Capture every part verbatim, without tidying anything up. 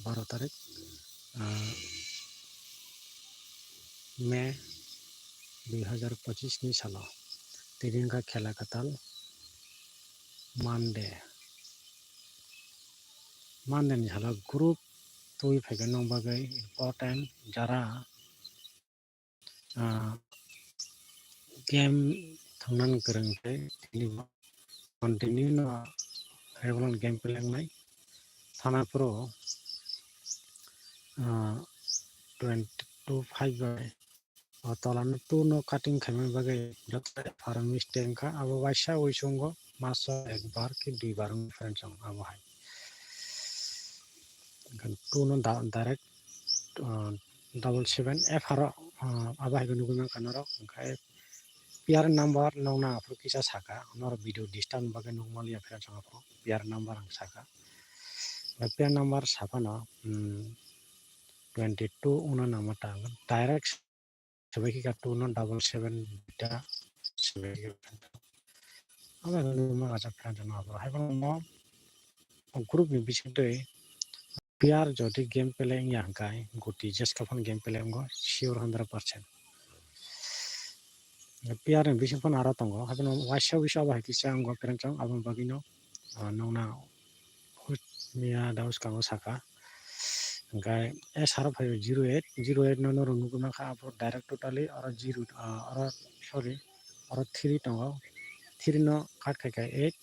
baro tarik, ah, May dui hazar pochis ni salo. Tini wngkha khela kwtal Monday. Monday ni salo group twi phaikha nokni bagwi important jara ah, game thwngna kwrwng khe tini bo continue no regular game play wngnai. Thana phuru, ah, twenty two five bai o tola no two no cutting khaima bagwi joto farm mistake wngkha, abo waisa uisungo maso ekbar ki duibar wng friends abo hai. Two no da-, direct, ah, double seven F R o, ah, abo hai khe nugwi mankha norok. Hwnkhe pair number nokna aphuru kisa saka, norok video disturb bagwi nukmaliya friends aphuru pair number ang saka. Pair number saphano, hmm, twenty two wngna nangma ta direct sebaikhe ka two no double seven da sebaikhe ka. Abo ang nukma kaisa friend no abo hai phano o group ni bisingtwi pair jodi game play wngya hwnkhe goti jeska phano game play wngo sure hundred percent. Pair ni bising phano aro tongo, haphano waisa waisa abo hai kisa wngo friend chong aboni bagwino, ah, nokna miya da bwskango saka. Hwnkhe S R o phaio zero eight, zero eight no norok nugwi mankha abo direct totally oro zero, ah, oro sorry, oro three tongo, three no cut khaikha eight,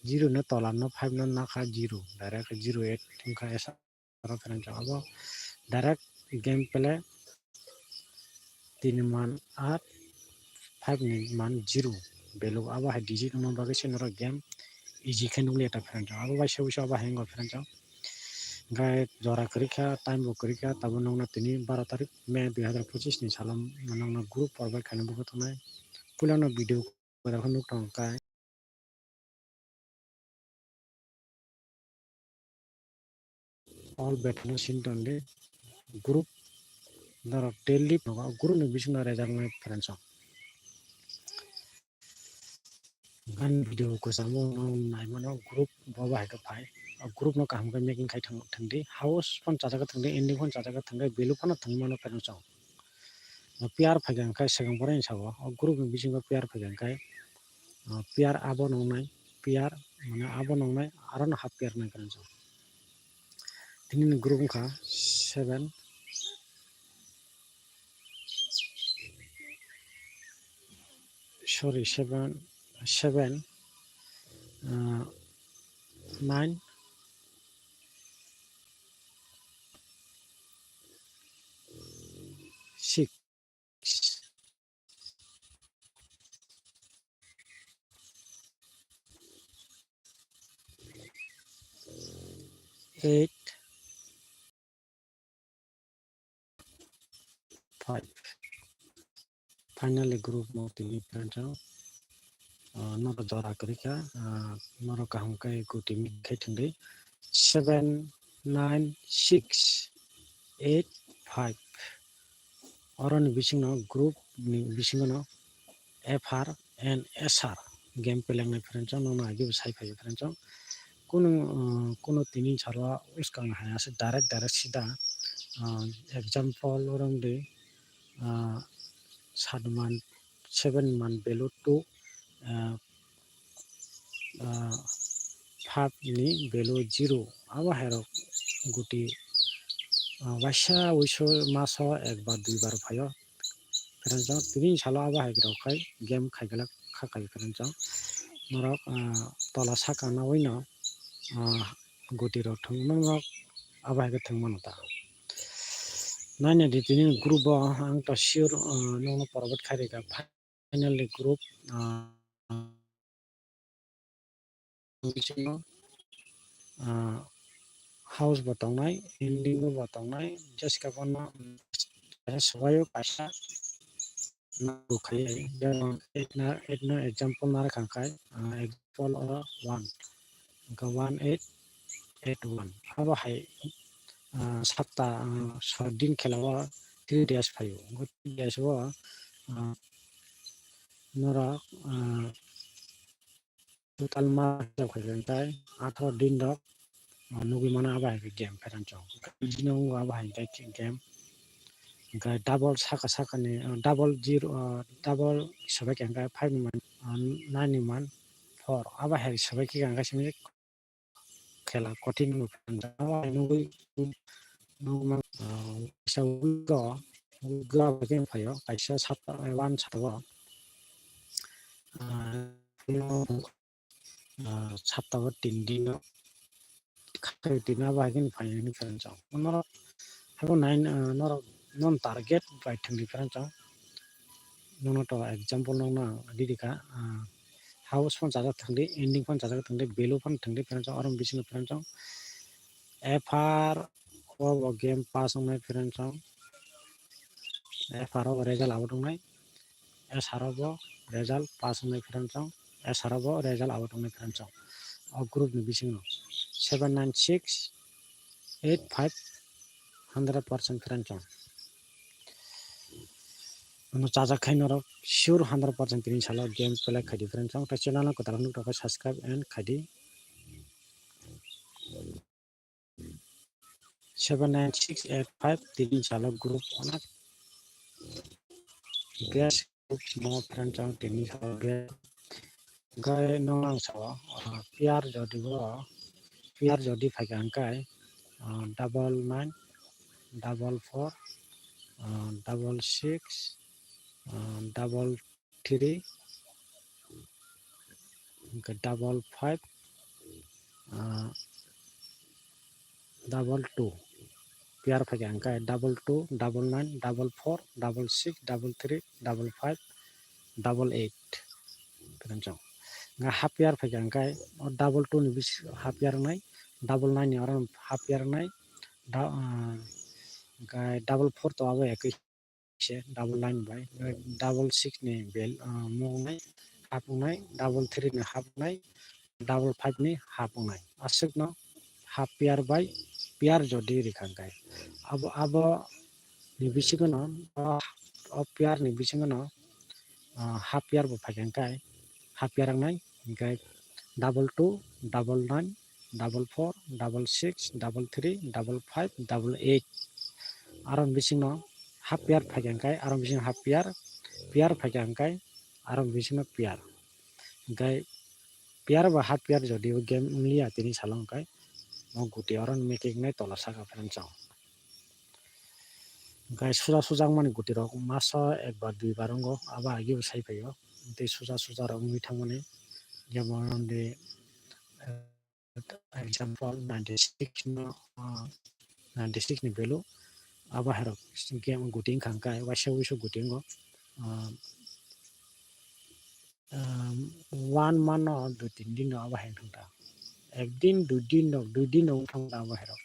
zero no tola no five no nakha zero, direct zero eight wngkha S R o friend chong abo direct game play tini man aat, five ni man zero value abo hai digit wngma bagwi se norok game easy khe nukliya ta friend chong abo bai se uiso abo hai wngkha friend chong. Hwnkhe jora kwrwi kha time bo kwrwi kha tabuk nokna tini baro tarik May dui hazar pochis ni salo nokna group provide khaina bagwi tongnai puilano video kwtal khe nuk tongo khe. All betano sini tongdi group norok daily nogo group ni bisingo rejaknai friends rok. Ani video kwchamo no naimano group bo bahai khe phai. O group no kaham khe making khai thang, thangdi. House phano chajak thangdi, ending phano chajak thangdi, value phano thangmano friends rok. O pair phaikha hwnkhe swkang borok ni sabo o group ni bisingo pair phaikha hwnkhe, o pair abo nongnai, pair mane abo nongnai, aro no half pair nai kwrwng chwng. Tini ni group wngkha seven, sorry, seven, seven, ah, nine, six, eight, five. Finally group no tini friends rok, ah, norok jora kwrwi kha, ah, norok kaham khe goti mik khai thwngdi seven nine six eight five. Oroni bisingno group ni bisingo no F R and S R game play wngnai friends rok, nokno agi bo sai phai friends rok. Kunu, ah, kunu tini salo bwskang hai ase direct direct sida, ah, example oro wngdi, ah, sat man, seven man value two, ah, ah, five ni value zero. Abo hai rok goti, ah, waisa wuisu maso ekbar duibar phaio. Friends rok, tini salo abo hai rok khai game khai glak kha khai friends rok. Norok, ah, tola saka nawi no, ah, goti rok thwng mano, abo hai khe thwng mano ta. Nai nai di tini group o ang to sure, ah, nokno provide khai rikha. Finally group, ah, bisingo, ah, house bo tongnai, ending o bo tongnai, jeska bono, mm, kaisa swbaio kaisa nangkuk khai, jemon eight na, eight no example narwkha khai, ah, example oro one, hwnkhe one eight eight one. Abo hai, ah, sapta, ah, sat din khela o three days phaio. Hwnkhe three days o, ah, norok, ah, total ma hisab khaikha hwnkhe atharo din rok, ah, nugwi mano abo hai khe game pherang chong. Bini abo hai khe game. Hwnkhe double saka saka ni, ah, double zero, ah, double hisabai khe hwnkhe five ni man, ah, nine ni man four. Abo hai hisabai khe hwnkhe simi khela kothik wngwi phaikha. Abo hai nugwi, nugwi man, ah, kaisa week o, week o abo khe phaio, kaisa sapta, one sapta o, ah, ah, sapta o tin din o, khairok tin abo hai khe phai hwnwi pherang chong. Norok habo nine, ah, norok non target bai thwngwi pherang chong. Nono to example nokno ang ridi kha, ah, house phano chajak thwngdi, ending phano chajak thwngdi, value phano thwngdi pherang chong, oro bisingo pherang chong. F R o bo game pass wngnai pherang chong. F R o bo result out wngnai. S R o bo result pass wngnai pherang chong. S R o bo result out wngnai pherang chong. O group ni bisingo seven nine six eight five hundred percent pherang chong. Ano chajak khai norok sure hundred percent tini salo game play khaidi pherang chong. Tai channel no kwtal nuk rok subscribe and khaidi. Seven nine six eight five tini salo group onek best group mo pherang chong tini salo best. Hwnkhe nokno ang sao, ah, player jodi bo, player jodi phaikha hwnkhe, ah, double nine, double four, ah, double six, ah, double three, hwnkhe double five, ah, double two. Player phaikha hwnkhe double two, double nine, double four, double six, double three, double five, double eight. Pherang chong. Hwnkhe half player phaikha hwnkhe o double two ni bis-, half player wngnai, double nine ni oro half player wngnai, da-, ah, hwnkhe double four to abo ekoi se double nine bai, double six ni bel, ah, mung nai, half wngnai, double three ni half wngnai, double five ni half wngnai. Aswkno half player bai player jodi rikha hwnkhe. Abo, abo ni bisingo no, o, o player ni bisingo no, ah, half player bo phaikha hwnkhe, half player wngnai, hwnkhe double two, double nine, double four, double six, double three, double five, double eight. Aro bisingno half player phaikha hwnkhe, aro bisingno half player, player phaikha hwnkhe, aro bisingno player. Hwnkhe player ba half player jodi o game wngliya tini salo hwnkhe, o guti oro mekik nai tola saka pherang chong. Hwnkhe suja suja wngmani guti rok maso ekbar duibar wngo, abo agi bo sai phaio. Tei suja suja rok wngwi thangmani, jemon de, eh, example ninety six no, ah, ninety six ni value abo hai rok game guti wngkha hwnkhe waisa wuisu guti wngo, ah, ah, one month no dui tin din no abo hai wngkha. Ek din, dui din rok, dui din rok wngkha abo hai rok.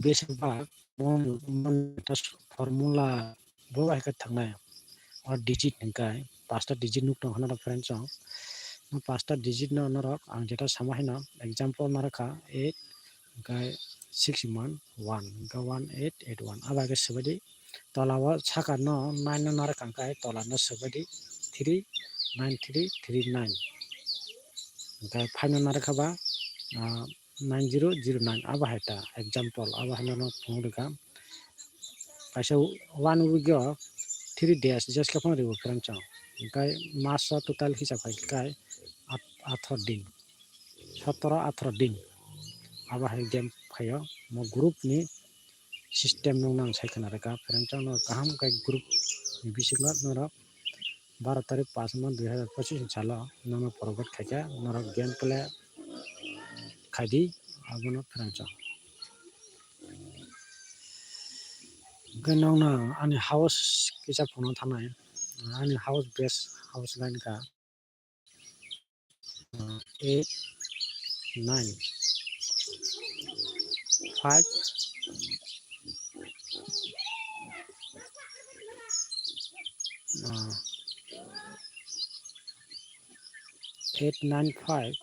Besibak, mon, mon, ta formula bo hai khe thangnai. O digit hwnkhe pasta digit nuk tong hwnwi rok pherang chong. O pasta digit no norok ang jeta sama haino example narwkha eight hwnkhe six man one hwnkhe one eight eight one. Abo hai khe swbaidi tola o saka no nine no narwkha hwnkhe tola no swbaidi three nine three three nine. Hwnkhe five no narwkha ba, ah, nine zero zero nine abo hai ta example abo hai no phunuk rwkha. Kaisa one week o three days, jeske phano ribo pherang chong. Hwnkhe mas o total hisab khai khe kai at-, atharo din, sotoro atharo din. Abo hai game phaio mo group ni system no nang sai khna rwkha pherang chong no kaham khe group ni bisingo norok baro tarik pas month dui hazar pochis ni salo nono forward khaikha norok game play khaidi abono pherang chong. Hwnkhe nokno ani house kisa phunuk thanai, ani house base house line kha, ah, eight nine five, ah, eight nine five.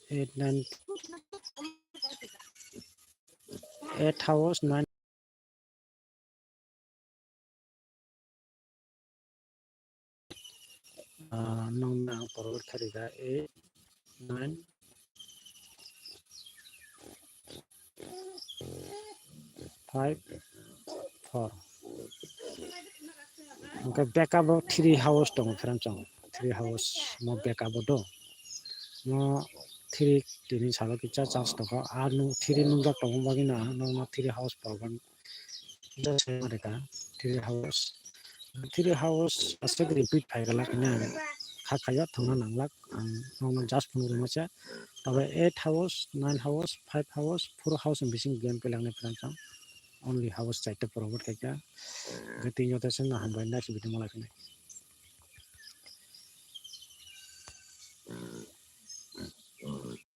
Eight nine, eight house nine. Ah, nokno ang forward kharika eight, nine, five, four. Hwnkhe backup o three house tongo, friends, ang three house mo backup o do. Mo three tini salo kisa chance tongkha. Ar nwng three nungjak tongma bagwi no ang nokno three house program just reka three house. Three house aswk repeat phai glak hwnwi ang kha khaio thangna nanglak. Ang nokno just phunuk rwma se. Tobe eight house, nine house, five house, four house ni bising game pelaknai, friends, ang only house chaita promote khaikha. Hwnkhe tini joto se no hambai, next video malai phinai.